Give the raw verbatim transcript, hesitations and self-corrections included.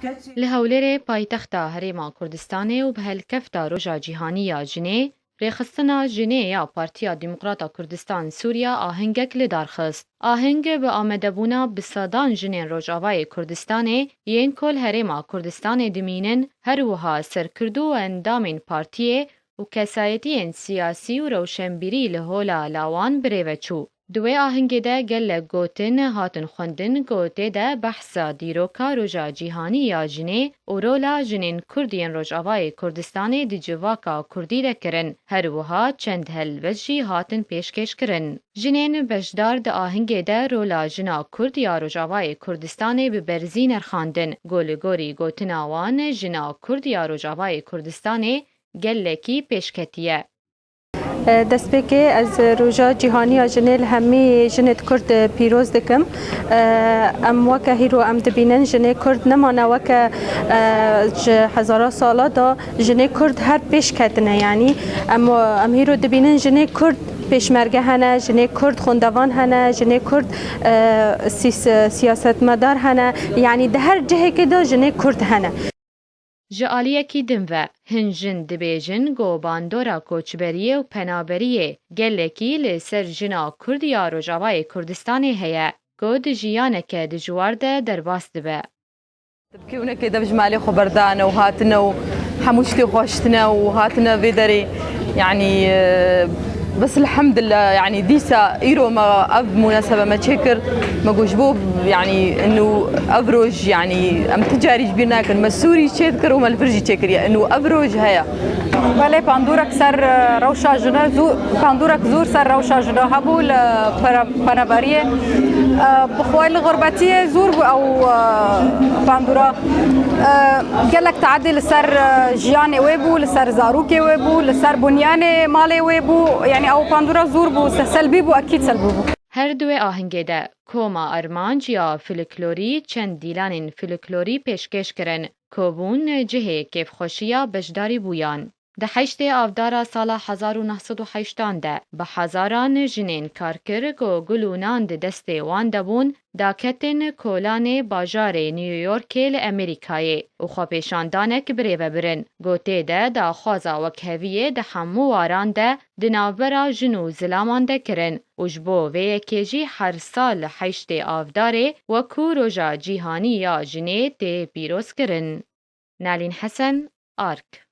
Li Hewlêrê paytexta Herêma Kurdistanê û bi helkefta Roja Cîhanî ya Jinê, rêxistina jinê ya Partiya Demokrata Kurdistan Sûriya ahengek li dar xist. Aheng bi amadebûna bi sedan jinên Rojavayê Kurdistanê yên ku li Herêma Kurdistanê dimînin, her wiha serkirdû û endamên partiyê û kesayetiyên siyasî û rewşenbîrî li hola lawan birêve çû. Di wê ahengê de gelek gotin hatin xwendin ku tê de behsa dîroka Roja Cîhanî ya Jinê û rola jinên Kurd yên Rojavayê Kurdistanê di civaka Kurdî de kirin. Her wiha çend helwest jî hatin pêşkêşkirin. Jinên beşdar di ahengê de rola jina Kurd ya Rojavayê Kurdistanê bi berzî nerxandin. Ku li gorî gotina wan, jina Kurd ya Rojavayê Kurdistanê gelekî pêşketiye. Destpêkê ez Roja Cîhanî ya Jinê li hemî jinê Kurd pîroz dikim. Em weke hîro em dibînin jinê Kurd nemane weke ji hezara sala de jinê Kurd her pêş ketine. Yanî em, em hîro dibînin jinê Kurd pêşmerge hene, jinê Kurd xwendevan hene, jinê Kurd sîs-, siyasetmedar hene. Yanî di her cihekê de jinê Kurd hene. Ji aliyekî din ve, hin jin dibêjin ku bandora koçberiyê û penaberiyê gelekî li ser jina Kurd ya Rojavayê Kurdistanê heye, ku di jiyaneke dijwar de derbas dibe. Di kêwnekê de ji malê xwe berdane û hatine û hemû tiştê xwe hiştine û hatine vê derê. Yanî, e, bes elhemdillah, yanî dîsa îro me ev mûnesebe me çêkir. Me got ji bo, yanî, inu ev roj, yanî, em ti carî ji bîr nakin. Me Sûrî çêdikir û me li vir jî çêkiriye. Inu ev roj heye. Belê, pandorek ser, e, rewşa jine zû-, pandorek zûr ser rewşa jine hebû li pere-, penaberiyê. E, bi xwe li xurbetiyê zûr bû ew, e, pandora. E, gelek teadî li ser, e, jiyanê wê bû, li ser zarokê wê bû, li ser bunyanê malê wê bû. Yanî ew pandora zûr bû, se-, selbî bû, ekîd selbî bû. Her duwê ahengê de koma armanc ya folklorî çend dîlanên folklorî pêşkêş kirin, ku bûn cihê kêfxweşiya beşdarîbûyan. Di heştê Avdara sala hezar û neh sed û heştan de bi hezaran jinên karkir ku gul û nan di destê wan de bûn, daketin kolanê bajarê New Yorkê li Amerîkayê û xwepêşandanek birêve birin. Ku tê de daxwaza wekheviyê di hemû waran de di navbera jin û zilaman de kirin û ji bo vê yekê jî her sal li heştê Avdarê wekû Roja Cîhanî ya Jinê tê pîrozkirin. Nalîn Hesen, Ark.